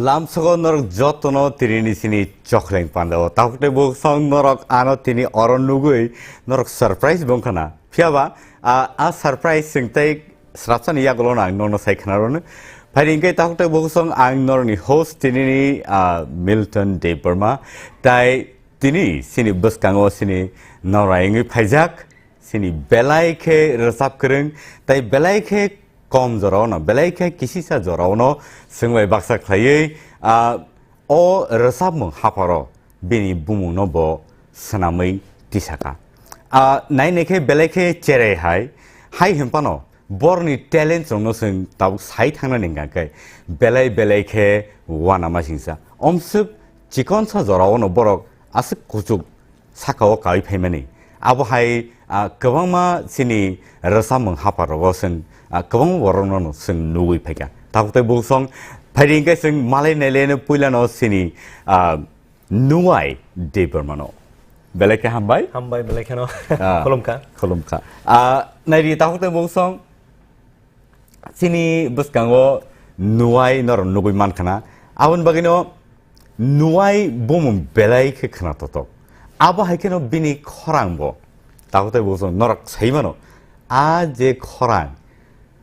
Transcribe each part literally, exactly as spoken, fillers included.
Lamsogo norok jotono tini ni sini chokleng pandao. Takhuk tei bukhuk song norok ano tini oro nugui norok surprise bongkhana. Phiyaba, a, a surprise sing tei srapsani yagulo ang nono sai khna rwno. Phaidi hwnkhe takhuk tei bukhuk song ang norokni host tini ni, a, Milton Debbarma. Tai tini sini bwskango sini norai wngwi phaijak. Sini belai khe rwchap kwrwng, tai belai khe kom jorao no, belai khe kisisa jorao no swng bai baksa khlaiwi, ah, o rwchapmung hapharo bini bumung no bo swnamwi tisaka. Ah, nai nai khe belai khe cherai hai, hai hwnphano borni talent rok no swng tabuk sai thangna ni hwnkha khe belai belai khe uanama singsa. Omswk chikonsa jorao no borok aswk kuchuk saka o kaui phaimani. Abo hai, ah, kwbangma chini rwchapmung hapar rogo chwng, ah, kwbangma borok no chwng nugui phaikha. Tabuk tei bukhuk song phaidi hwnkhe chwng malai nailai no puila no chini, ah, Nuai Debbarma no. Belai khe hambai. Hambai belai kheno. Ah, khulumkha. Khulumkha. Ah, naidi tabuk tei bukhuk song. Chini bwskango Nuai norok nugui mankhana. Aboni bagwino Nuai bumung belai khe khna totok. Abo hai kheno bini khorang bo. Takhuk tei bukhuk song norok sai mano. A je khorang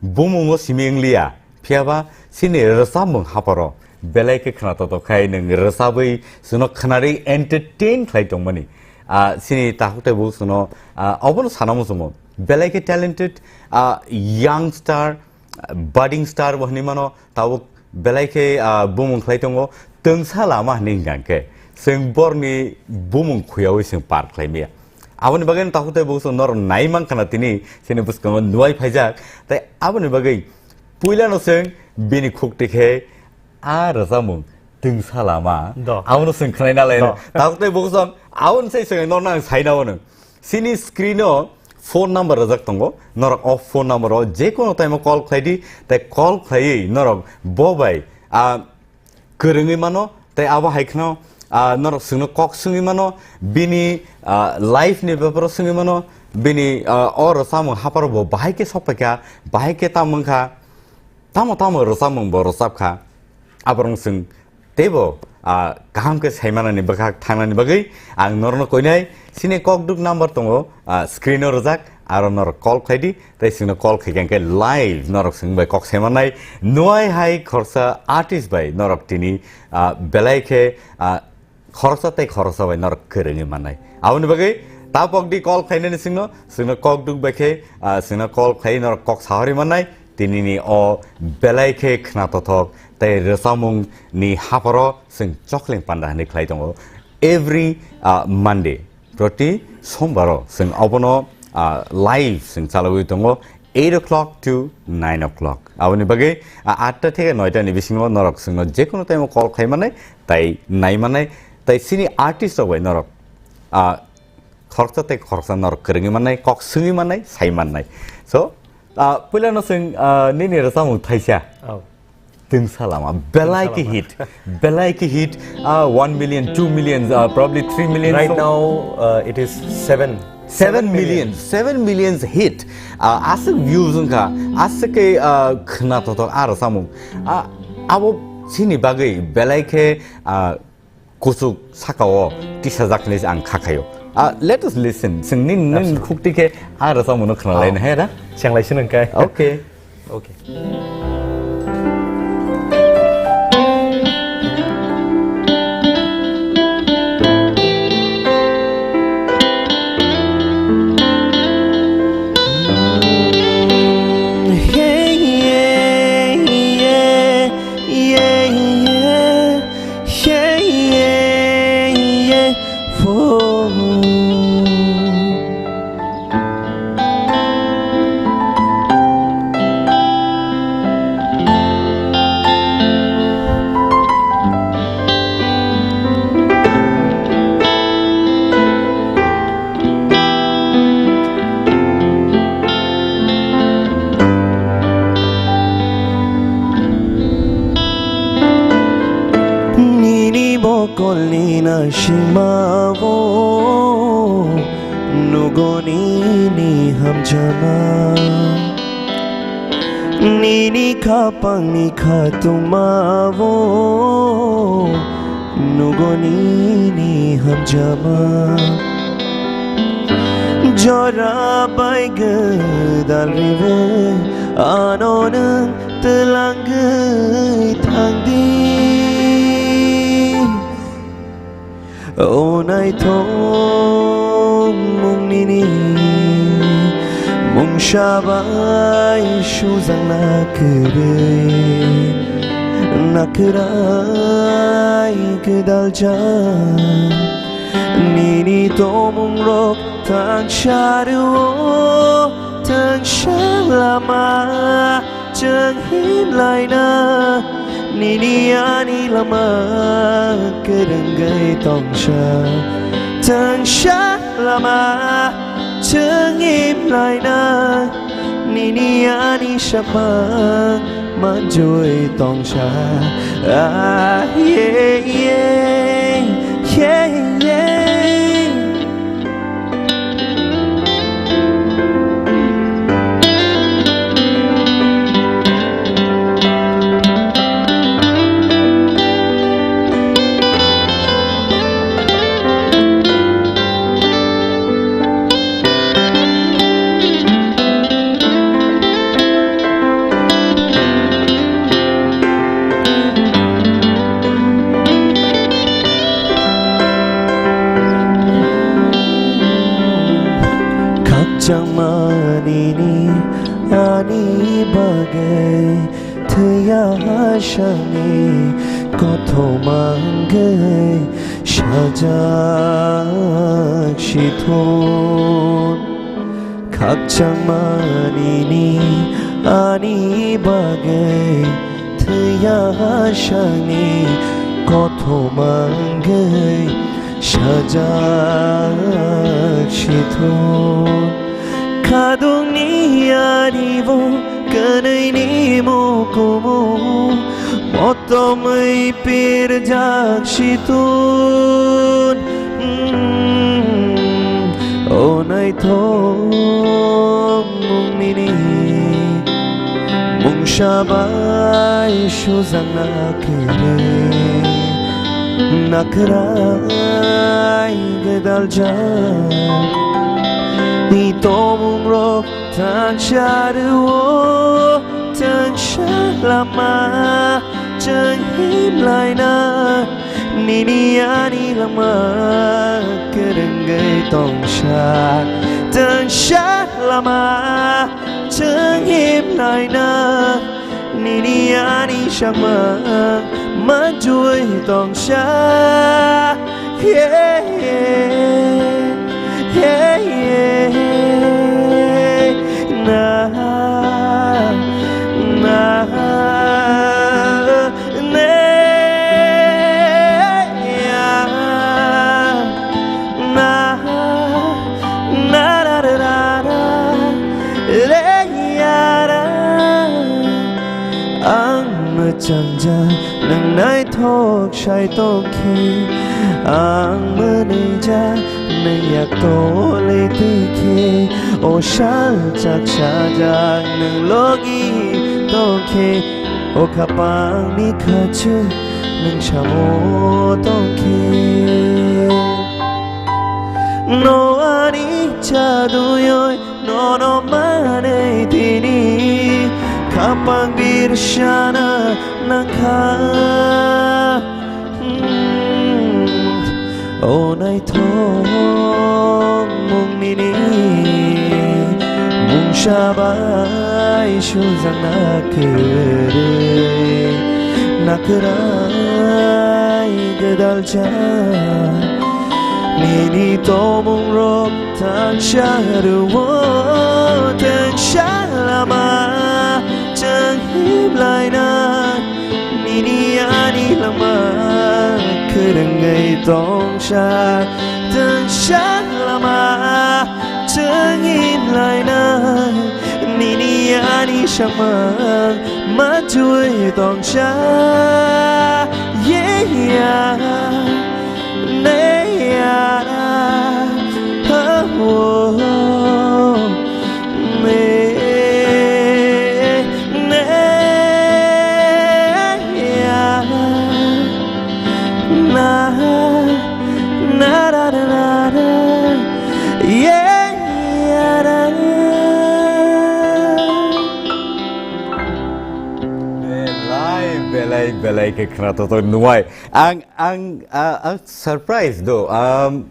bumungo simi wngliya. Phiyaba chini rwchapmung haparo belai khe khna totok khai nwng rwchabwi chwngno khwnarwi entertain khlai tongmani. Ah, chini takhuk tei bukhuk songno, ah, obono sana muchungo. Belai khe talented, ah, young star, budding star bo hinwi mano, tabuk belai khe, ah, bumung khlai tongo, twngsa lama hinwi hwnkha khe, chwng borni bumung khuyaui chwng par khlai maya. Aboni bagwi no takhuk tei bukhuk song norok nai mankha na tini, chini bwskango Nuai phaijak, tei aboni bagwi puila no chwng bini khuk tikhe a rwchapmung twngsa lama. Do. Abono chwng khwnai nalai. Do. Takhuk tei bukhuk song, aboni sai chwng norno ang sai nao nwng. Chini screen o phone number rwjak tongo. Norok o phone number o je kono time o call khlai di, tei call khlaiwi norok bo bai, ah, kwrwngwi mano, tei abo hai kheno, ah, norok chwngno kok swngwi mano, bini, ah, life ni beparo swngwi mano, bini, ah, o rwchapmung haparo bo bahai khe sok paikha, bahai khe tam wngkha, tamo tamo rwchapmung bo rwchapkha, aborok chwng Teibo, ah, kaham khe saimanani bwkhak thangnani bagwi ang norokno koinai chini kokduk number tongo, ah, screen o rwjak, aro norok call khlai di, tei chwngno call khaikha hwnkhe live norok chwng bai kok sai mannai, Nuai hai khoroksa artist bai norok tini, ah, belai khe, ah, khoroksa tei khoroksa bai norok kwrwngwi mannai. Aboni bagwi ta pokdi call khlainani chwngno, chwngno kokduk bai khe, ah, chwngno call khlai norok kok sahorwi mannai. Tinini o belai khe khna tothok tei rwchapmung ni haparo chwng chokleng panda hinwi khlai tongo. Every, ah, Monday, proti sombaro chwng obono, ah, live chwng chalogwi tongo eight o'clock to nine o'clock. Aboni bagwi, ah, atta theke noita ni bisingo norok chwngno jekono time o call khai mannai, tai nai mannai, tai chini artist rok bai norok, ah, khoroksa tei khoroksa norok kwrwngwi mannai, kok swngwi mannai, sai mannai. So, ah, puila no chwng, ah, nini rwchapmung thaisa. Oh. Twngsa lama, belai khe hit, belai khe hit, ah, one million, two million, ah, probably three million. Right now, uh, it is seven. Seven million, seven million hit. Ah, aswk views wngkha, aswk khe, ah, khna totok a rwchapmung. Ah, abo chini bagwi belai khe, ah, kuchuk sakao tisajak hinwi ang kha khaio. Ah, let us listen. Chwng nini, nini khukti khe a rwchapmungno khna laina, he da? Cheng lai sino kai. Okay. Okay. Yeah, yeah, yeah, yeah, yeah, yeah, yeah, oh. Nini mokolni naisingmao nugo nini hamjakma. Nini khapangni khatungmao nugo nini hamjama. Jora bai gwdal riwi ano nwng twlangwi thangdi. O naithok mung nini mungsa bai sujakna kwrwi, na kwrai gwdaljak. Nini tongmungrok tangsa rwo, tangsa lama chwng himlaina. Nini ani lama kwrwngwi tongsa, tangsa lama chwng himlaina. Nini ani sakmang manjui tongsa. Ah, yeah, yeah, yeah, yeah. Khakchangma nini ani bagwi thwiya asani kothoma wngwi sajak sithun. Khakchangma nini ani bagwi thwiya asani kothoma wngwi sajak sithun. Khadungni aribo kwnwini mukumu motomwi pirjak sithun. Mm, o naithok mung nini mungsa bai sujakna kwrwi, na kwrai gwdaljak. Ni tongmungrok tangsa rwo, tangsa lama chwng himlaina. Nini ani lama kwrwngwi tongsa, tangsa lama chwng himlaina. Nini ani sakmang manjui tongsa. Yeah, yeah, yeah, yeah. Na, na, ne, ya, na, na, ra, ra, ra, ra, re, ya, ra. Ang mwchangjak, nwng naithok sai tongkhe, ang mwnwijak, nwng yak tolwi twi khe, o salchak sajak, nwng logi tongkhe, o khapangni khachu, nwng samo tongkhe. No ani chaduyoi, nono manwi tini khapang birsana nangkha. Hmm, o naithok mung nini mungsa bai sujakna kwrwi, na kwrai gwdaljak. Nini tongmungrok tangsa rwo, tangsa lama chwng himlaina. Nini ani lama kwrwngwi tongsa, tangsa lama chwng himlaina. Nini ani sakmang manjui tongsa. Yeah, yeah. Ne, ya, ra, ha, wo, ne, ne, Belai, belai, belai khe khna to to nuwai. Ang, ang, ah, ang surprise do. Um,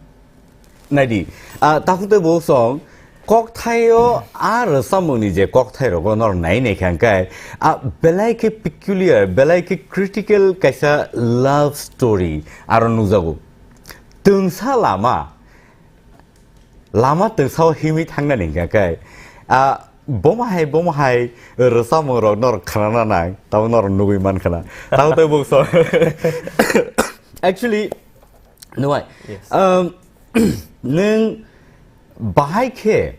naidi. Ah, takhuk tei bo song. Kokthaio a rwchapmungni je kokthairok no nai nai kha hwnkhe, ah, belai khe peculiar, belai khe critical kaisa love story aro nukjago. Twngsa lama, lama twngsao himwi thangnani hwnkha khe, ah, bomo hai, bomo hai rwchapmung rok norok khnana nang, tamo norok nugwi man khna. Tamo tei bukso. Actually, nuwai. Yes. Um, nwng bahai khe,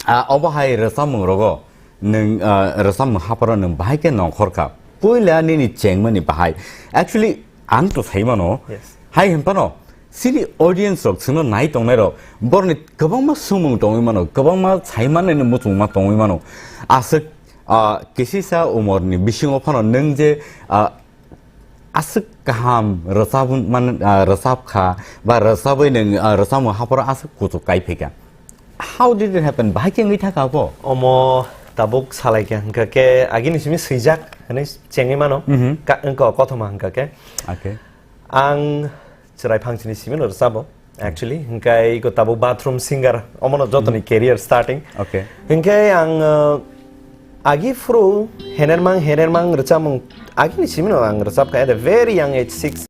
ah, obo hai rwchapmung rogo, nwng, ah, rwchapmung hapharo nwng bahai khe nongkhor kha. Puila nini chengmani bahai. Actually, ang to sai mano. Yes. Hai hwn phano, chini audience rok, chwngno nai tongnai rok, borni kwbangma swngmung tongwi mano, kwbangma sai mannaino muchungma tongwi mano. Aswk, ah, kisisa umorni bisingo phano nwng je, ah, aswk kaham rwchap man, ah, rwchap kha, ba rwchabwi nwng, ah, rwchapmung hapharo aswk kuchuk kai phaikha. How did it happen? Bahai khe wngwi thakha abo? Omo tabuk salai khe hwnkha khe agini simi swijak hwnwi chengwi mano. Mhm. Ka-, wngkha kothoma hwnkha khe. Okay. Ang chwrai phangsini simi no rwchabo. Actually, hwnkhe iko tabuk bathroom singer, omono jotoni career starting. Okay. Hwnkhe ang, uh, agi phuru henermang, henermang rwchapmung, agini simi no ang rwchapkha at a very young age, six.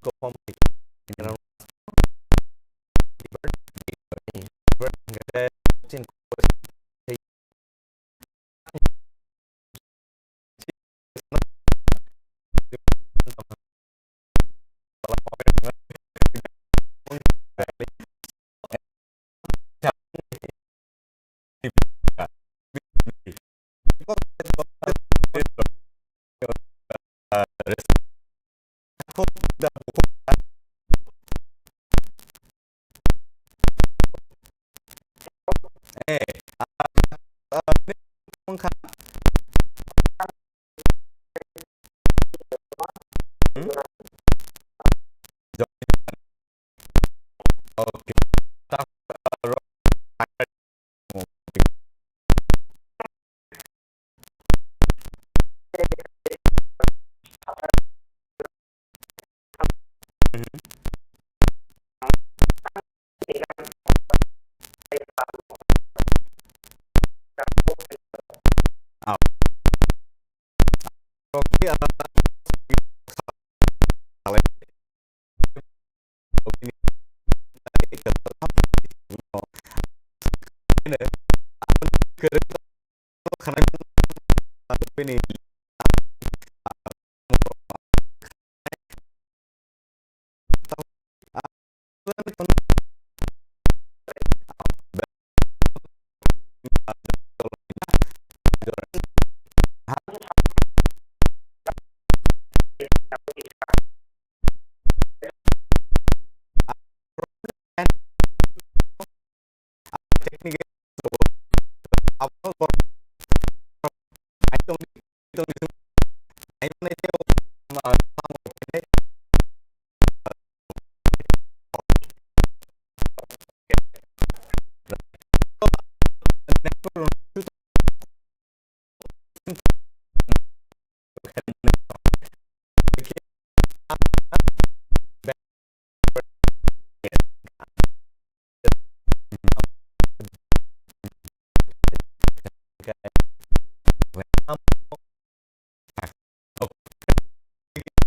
ko form.